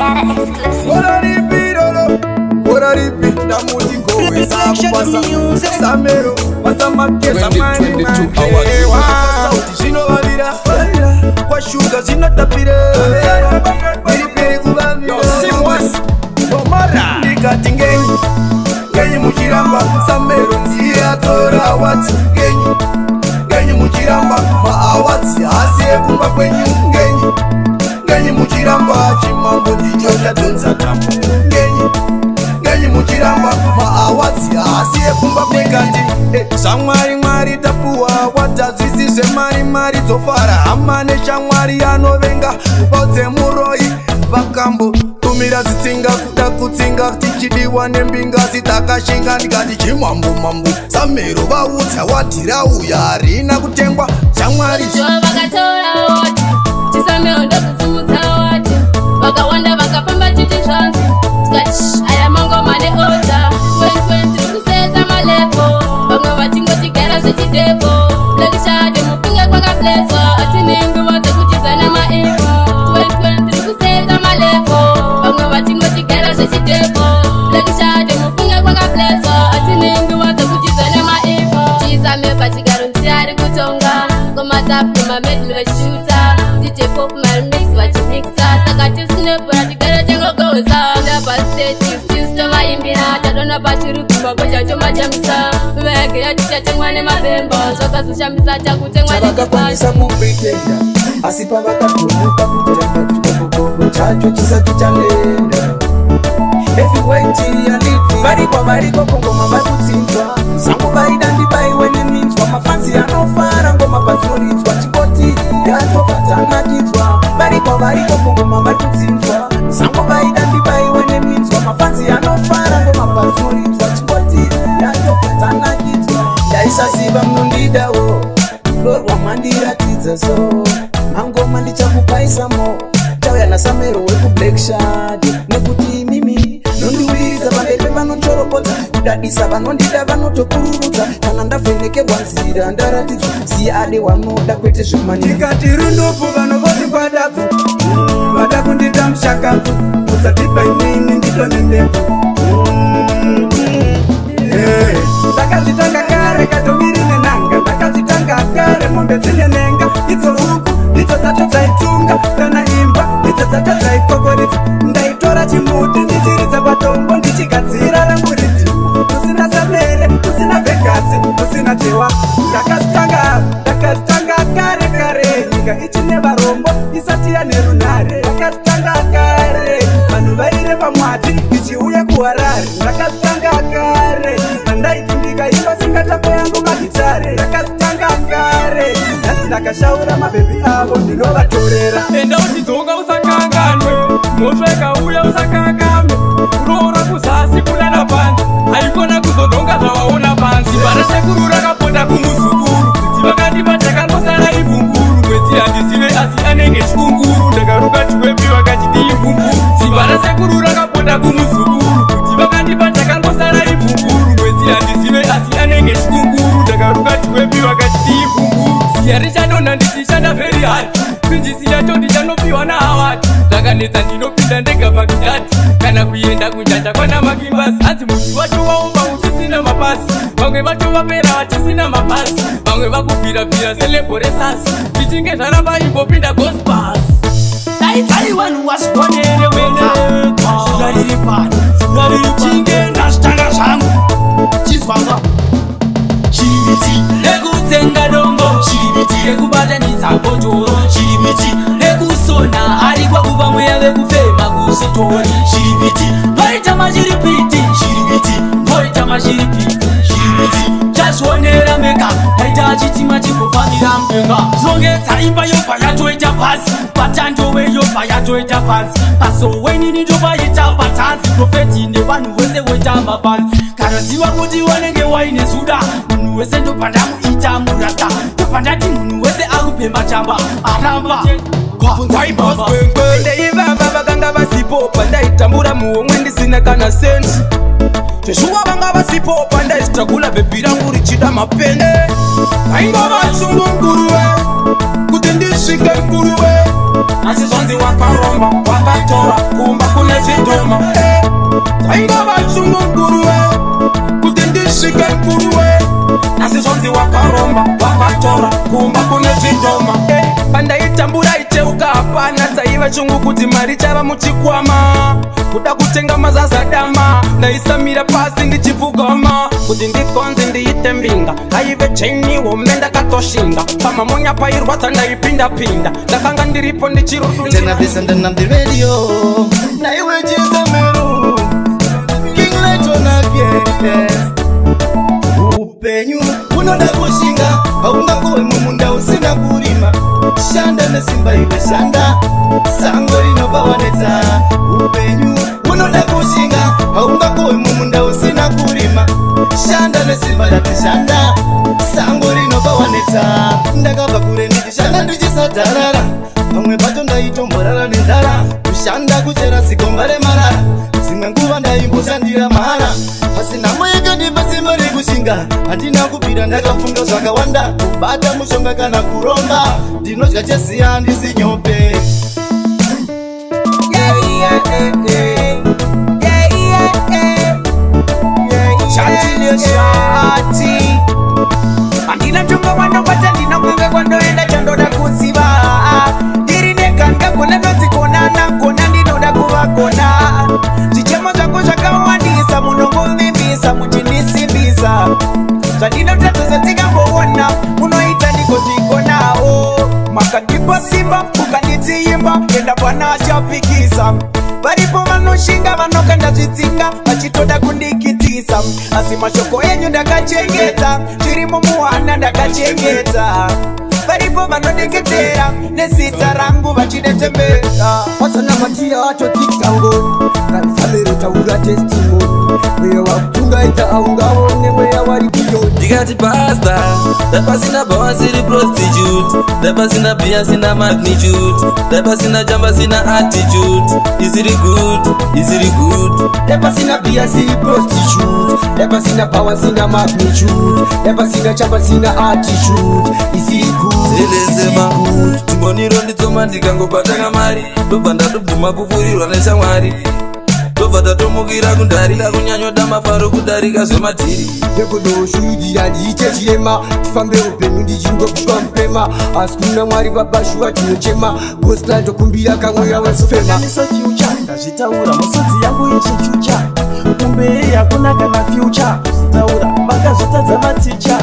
Tiara exclusive. Samero, Masamake, Samani, Zvinovavira, kwashuga zvinotapira, piripiri kuvavira, ndikati ngenyi, ngenyi muchiramba, Samero ndiye atora wati ngenyi, ngenyi muchiramba, maawadzi haasi ekumba kwenyu ngenyi, ngenyi muchiramba, chimambo ndicho chadhonza tambo ngenyi, ngenyi muchiramba, maawadzi haasi ekumba kwekati zvamwari mwari tapuwa watazvisi zvemari mari dzofara hama neshamwari anovenga vaudze muroi vakambo tumira zvitsinga kuda kutsinga tichidiwa nembinga sitakashinga ndikati chimambo mambo Samero vaudza wadhirauya harina kutengwa shamwari vakatora wati chisamero ndokusimudza wati vakawanda vakafamba chiti zvanzi tikati aya mangoma neoda 2020 kusetsa malevo vamwe vachingotigara zvechidhevo lekishade mufunge kwakableswa atine nguva dzekuchidzana maivo 2020 kusetsa malevo vamwe vachingotigara zvechidhevo lekishade mufunge kwakableswa atine nguva dzekuchidzana maivo chisame pachigaro ndiari kutonga ngoma mamedli vachishuta DJ Pop maremix vachimixa saka tisinepura tigare tengogoza ndapasiteji tisu tovaimbira tadona pachirugumba bochatomajambisa vegera tichatengwa nemabhemba zvakazoshamisa takutengwa chavakakwanisa kupretenda asi pavakatomuka kutamba chikokokogo chacho chisati chalenda heavyweight aliti variko variko kongoma varikutsinzwa sango vaida ndibaiwe neminzwa mafansi anofara ngoma pazoridzwa chingoti yatobva variko variko kongoma varikutsinzwa sango vaida ndibaiwe neminzwa mafansi anofara ngoma pazoridzwa chingoti yatobva ndaisaziva munondidawo rudo rwamandiratidza so mangoma ndichakupaisamo chauya naSamero wekuBlack Shad nekuti mimi nondiwiridza pamberi pevanochoropodza kudadisa vanondida vanotopururudza kana ndavhenekerwa nzira ndaratidzwa siya ade wanoda kwete zvemani ndikati rundupu vanovoti kwadabvu vada kundita mushakabvu usatipa inini nditonendepo ndakazvitanga kare katomiri nenanga ndakazvitanga kare mombe dzine nenga idzo huku ndidzo dzacho dzaitunga kana imba ndidzo dzacho dzaikokoridza ndaitora chimuti ndichiridza patombo ndichigadzira rangu riti kusina Samere kusina Vhegasi kusina Dhewa ndakazvitanga ndakazvitanga kare kare nyika ichine varombo isati yane runhare ndakazvitanga kare vanhu vaireva mwati ichiuya kuHarare ndakazvitanga kare pandaiti ndikaimba singatambo yangu magitare ndakazvitanga kare nhasi ndakashaura mabhebhi avo ndinovatorera enda uchidzoka usakanganwe mhosva ikauya usakakame kuroora kuzasi kulala panzi haikona kuzodonga zvawaona panzi vana sekuru rakapota kumuzukuru kuti vakandipa chakangosara ibunguru mwedzi handizive asi anenge chikunguru ndakaruka chiwepi vakachiti ibunguru simba rasekuru rakapota kumuzukuru kuti vakandipa chakangosara ibunguru mwedzi handizive asi anenge chikunguru ndakaruka chiwepi vakachiti ibunguru siya richadonha ndichishanda very hard pinjisi yacho ndichanopiwa naHawati zvakanetsa ndinopinda ndega Baghdad kana kuenda kunjanja kwana makimbasi hanzi muti wacho waomba uchisina mapasi vamwe vacho vapera vachisina mapasi vamwe vakubvirabvira seleboresasi zvichinge zvaramba imbopinda gospas daidzai vanhu wasigonere wena zuva riri pano zuva riri chinge ndazvitanga zvangu chizwanga shiribiti rekutsenga dombo shiribiti rekubatanidza bhotoro shiribiti rekusona harikwa kuva mweya vekufema kuzvitori shiribiti ndoita mashiripiti shiribiti ndoita mashiripiti shiribiti chazvionera meka ndaita chitima chikufambira mudenga zvongedza imba yobva yatoita pasi patandove yobva yatoita pasi pasowenini ndopaita patanzi prophet nevanhu vese voita mapanzi kanoziva kuti wanenge waine zuda munhu wese ndobva ndamuita murasta ndobva ndati munhu wese akupemba chamba aramba ende ivava vakanga vasipo pandaitambura muhomwe ndisina kana sendi zveshuwa vanga vasipo pandaisitagula bhebhi rangu richida mapende vaingova shungu nguruve kuti ndisvike nguruve Asi zvonzi wakaromba, wakatora kumba kune zvidhoma. Dzaingava shungu nguruwe kuti ndisvike nguruwe. Asi zvonzi wakaromba, wakatora kumba kune zvidhoma. Pandaitambura icheuka hapana, dzaiva shungu kuti mari chava muchikwama. Kuda kutenga mazazadama, ndaisamira pasi ndichipfugama kuti ndikonzi ndiite mbinga. Aive cheni wome ndakatoshinga, pamamonya pairwadza ndaipinda-pinda, ndakanga ndiripo ndichirudunzira. Tena pesa ndana the radio na iwe chisamero King Light on again. Upenyu unoda kushinga, haungakuwe mumunda usina kurima. Shanda nesimba iwe shanda, sango rinobawanetsa. Upenyu unoda kushinga, haungakuwe mumunda usina kurima. Shanda nesimba rati shanda, sango rinobawanetsa. Ndakabva kure ndichishanda ndichisadharara, pamwe pacho ndaitomborara nenzara. Kushanda kuchera zikomba remarara, dzimwe nguva ndaimboshandira mahara. Asi nhamo yakandipa simba rekushinga, handina kubvira ndakafunga zvakawanda. Kubata mushonga kana kuromba, ndinodya cheziya handisi nyope. Shati handina nzvimbo kwandobata, ndina kunge kwandoenda chandoda kuziva. Ndiri ndeganga kona ndodzikonana kona ndinoda kuvagona. Zvichemo zvako zvakawandisa, munongovimbisa muchinisimbisa. Zvandinotadza zvatsingamboona, munoita ndikozvikonawo. Makandipa simba mukanditiimba, enda pana achapikisa. Varipo vanoshinga vanokanda zvitsinga vachitoda kundikitisa. Asi mashoko enyu ndakachengeta, zvirimo muhana ndakachengeta. Varipo vanodeketera nezita rangu vachidetembera. Vasanamatiya atodzikisa ngoni, kanisamero taura testimony. Mweya wakutungaidza haungaone mweya wari beyond. Ndikati pasta, ndapasina bhawa siri prostitute, ndapasina bhiya sina magnitude, ndapasina jamba sina attitude. Isiri good, isiri good. Ndapasina bhiya siri prostitute, ndapasina bhawa sina magnitude, ndapasina chamba sina attitude. Isiri good, isiri Zelezema good. timboniro nditsoma ndikangobata kamari, ndobva ndatobvuma kufurirwa neshamwari, ndobva tatomukira kundari, ndakunyanyoda mafaro kudarika zvemadhiri. Nekodoshudzira ndiite chirema, tifambe upenyu ndichingokushwa mupema. Asi kuna Mwari babashuwa tinochema, gospel tokumbira kamweya wekufema. Ndisa future ndazvitaura, musodzi yangu ichichucha. Kumberi hakuna kana future, taura vakazvitadza maticha.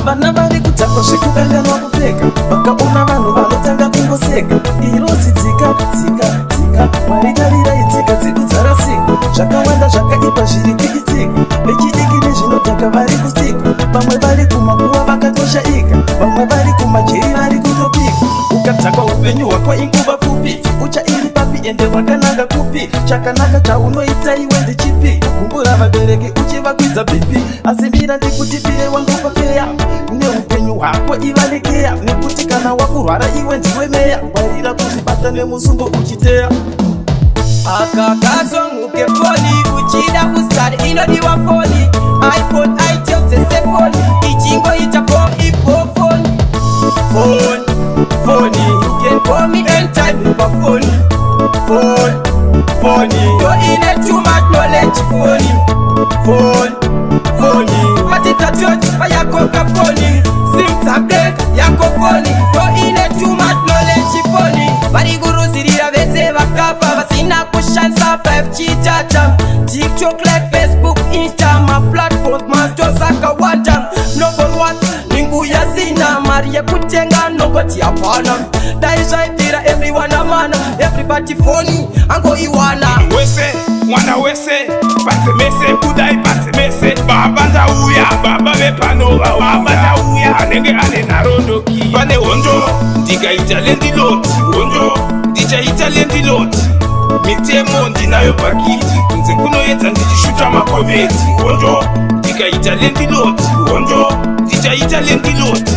Vana vari kudzakwa zvekukanganwa kupfeka, vakaona vanhu vanotanga kungoseka. Irosi dzika dzika dzika, Mwari tarirai tsika dzedu dzarasika. Zvakawanda zvakaipa zviri kuitika, vechidiki nezvinodhaka vari kusika. Vamwe vari kumakuva vakatoshaika, vamwe vari kumajeri vari kutopika. Ukadhakwa upenyu hwako inguva pfupi, ucha iri papi ende wakananga kupi? Chakanaka chaunoita iwe ndechipi? Kugumbura vabereki uchivakwidza bhipi. Asi mira ndikutipire wangu pafeya, neupenyu hwako ivanekeya. Nekuti kana wakurwara iwe ndiwe meya, ngwarira kuzvibata nemusungo uchiteya. Akakazonguke foni uchida kusari inodiwa foni, iPhone itel dzese foni ichingoita po ipo foni. Phone, phone, you can call me anytime pa phone. Phone, phone, you ine too much knowledge phone. Phone, phone, matita church yako ka phone. Sim tablet yako phone, you ine too much knowledge phone. Vari kuruzirira vese vakafa vasina kushandisa 5G data. TikTok like Facebook, Insta, ma platforms mastores akawanda. Nobody ningu yasina mari yekutenga nokoti hapana. Dai zvaibvira everyone amana, everybody foni angoiwana. Wese mwana wese panze mese, budai panze mese. Baba ndauya, baba vepano baba ndauya, anenge ane nharondoki. Pane hondo ndikaita landlord, hondo ndichaita landlord. Mitemo ndinayo pakiti, kunze kunoedza ndichishuta makometi. Hondo ndikaita landlord, hondo ndichaita landlord.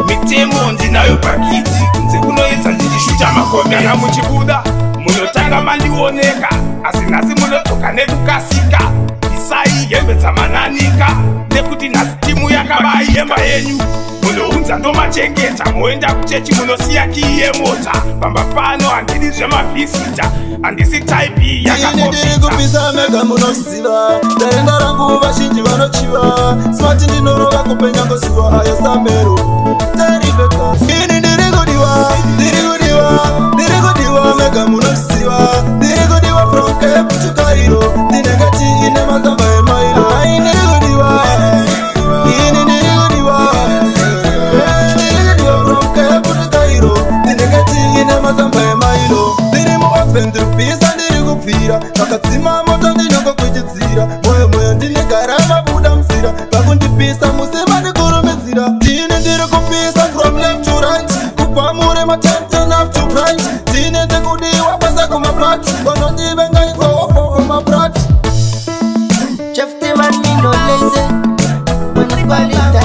Mitemo ndinayo pakiti, kunze kunoedza ndichishuta makometi. Kana muchibuda munotanga mandioneka, asi nhasi munodzoka nekukasika. Isai hembe dzamananika, nekuti nhasi timu yakabai hemba yenyu. Munounza Ndomafudza, ndomachengeta. Moenda kuchechi, munosiya kiyi yemota. Pamba pano handidi zvemavhisita, handisi type Ini ndiri yakakopita. Kupisa mega, munoziva ndaenda rangu, vazhinji vanochiva. Smart ndinorova kupenya ngozuva ayo samero. Ini ndiri kudiwa, ndiri kudiwa, ndiri kudiwa mega, munoziva ndiri kudiwa from Cape to Cairo. Ndinenge tiine mazamba emailo. Ai, ndiri kudiwa, ini ndiri kudiwa. Eh, ndiri kudiwa from Cape to Cairo. Ndinenge tiine mazamba emailo. Ndiri muoven, ndiri kupisa, ndiri kubvira. Vakadzima moto, ndinongokwichidzira. Moyo moyo ndinegara mabuda musira. Vakundipisa musima, ndikurumidzira. Ndine ndiri kupisa from left to right, kubva murima 10 up to bright. Ndine ndikudiwa kwese kumaplat, vanondivengaidzawo maprat. Chef the man, me no lazy. When I call it that,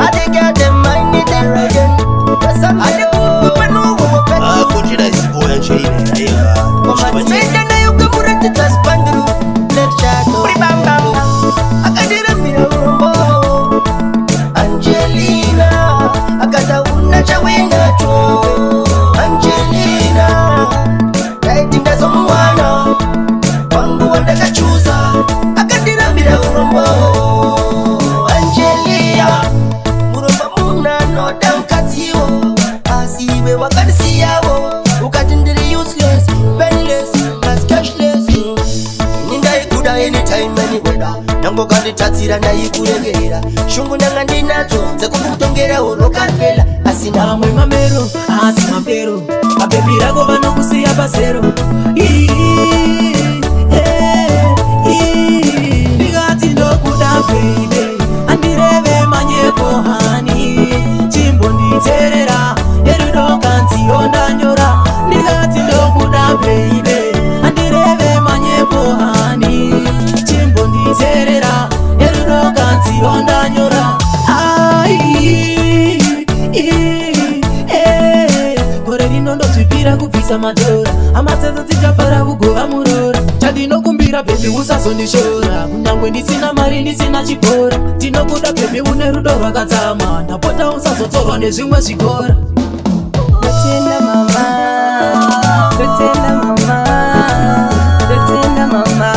I dey get them mind it again. I dey put up no Kuchira isiboya nje ine aiwa. Menda yukamurati taspandu Black shadow Akadira mira urombo. Angelina akatauna chawinacho. Angelina ndaiti ndazomuwana wangu wandakachuza, akandirambira urombo. Angelia murombo munhu anoda mukadziwo, asi iwe wakandisiyawo ukati ndiri useless, penniless plus cashless. Ini ndaikuda anytime, anywhere. Nangokanditatsira, ndaikuregera. Shungu ndanga ndinadzo dzekukutongerawo Rockefeller, asi Mamwe mamero asi mafero, mabebi rako vanokusiya pasero. Ii, eh, ii. Ndikati ndokuda baby, andireve manyepo hani, chimbonditeerera erudo kanziyo ndanyora. Ndikati ndokuda baby, andireve manyepo hani, chimbonditeerera erudo kanziyo ndanyora. Ai, ii, eh, gore rino ndozvipira kubvisa madhora, hama dzedzo dzichafara kugova murora. Chandinokumbira baby, usazondishora, kunyangwe ndisina mari, ndisina chikora. Ndinokuda baby, une rudo rwakadzama, ndapota usazotorwa nezvimwe zvikora. Ndotenda mama, ndotenda mama, ndotenda mama,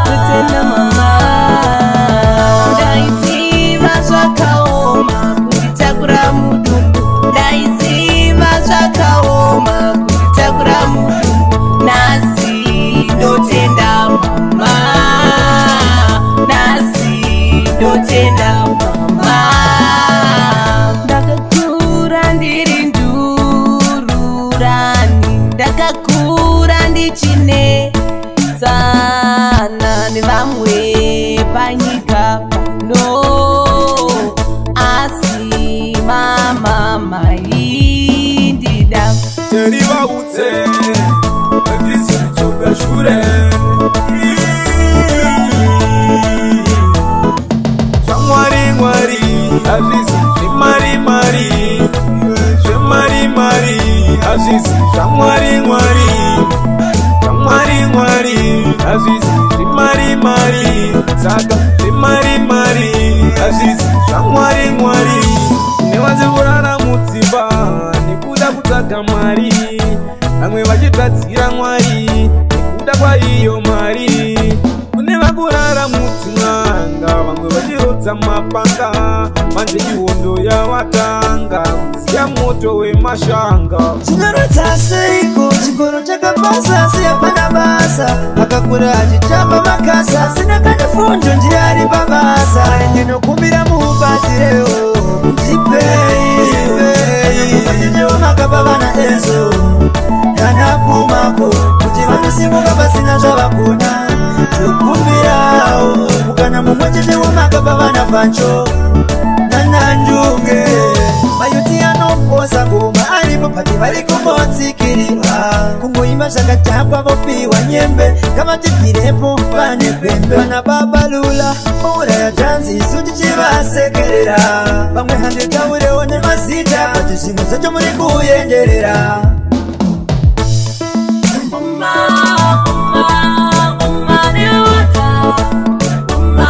ndotenda mama. Ndaiziva zvakaoma kunditakura mudumbu, ndaiziva zvakaoma kunditakura mudumbu. Nhasi ndotenda mama, nhasi ndotenda mama. Ndakakura ndiri ndururani, ndakakura ndichinetsana nevamwe panyika pano, asi mama maindida. Teri vaudze handisi kudzoka shure. Zvamwari mwari hazvisi zvemari mari, zvemari mari hazvisi zvamwari mwari, zvamwari mwari hazvisi zvemari mari, saka zvemari mari hazvisi zvamwari mwari. Nevanzi kurara mudzimba nekuda kutsvaga mari, vamwe vachitadzira Mwari nekuda kwaiyo mari. Kune vakurara mudzin'anga, vamwe vachirodza mapanga, manje ihondo yavatanga kuziya moto wemashanga. Zvinorwadza seiko, chikoro chakapasa asi hapana basa. Akakura achitamba makasa, asina kana fundo, ndiye ari pabasa. Ndinokumbira mubatsirewo, ndipeiwo makapa vana ezo nanapumako kuti vanosimuka pasina zvavakona. Tokumbirawo mukana mumwe chete wamakapa vana Fancho nananjunge. Mayuti anoposa ngoma aripo pati vari kumbotsikirira, kungoimba zvakadhakwa vopiwa nyembe. Ngavatibvirepo vane gwembe vana babalula uraya dhanzi, isu tichivasekerera. Vamwe handitaurewo nemazita, but zvimwe zvacho muri kuenderera. Uma, uma, uma, neuta. Uma,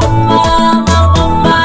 uma, uma, uma.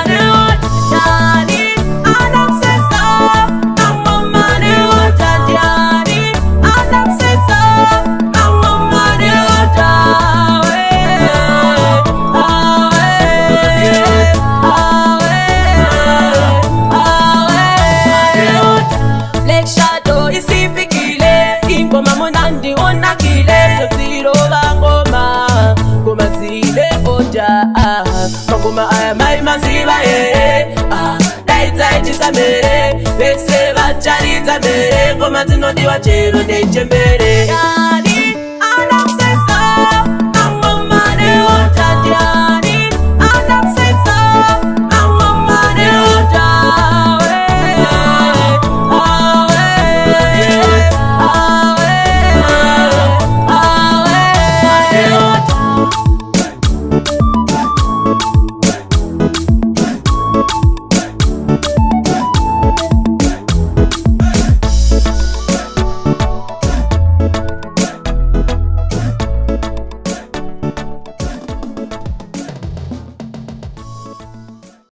Mangoma aya mai maziva here? Ah, dai dzaichisa mhere, vese vacharidza mhere. Ngoma dzinodiwa chero nechembere.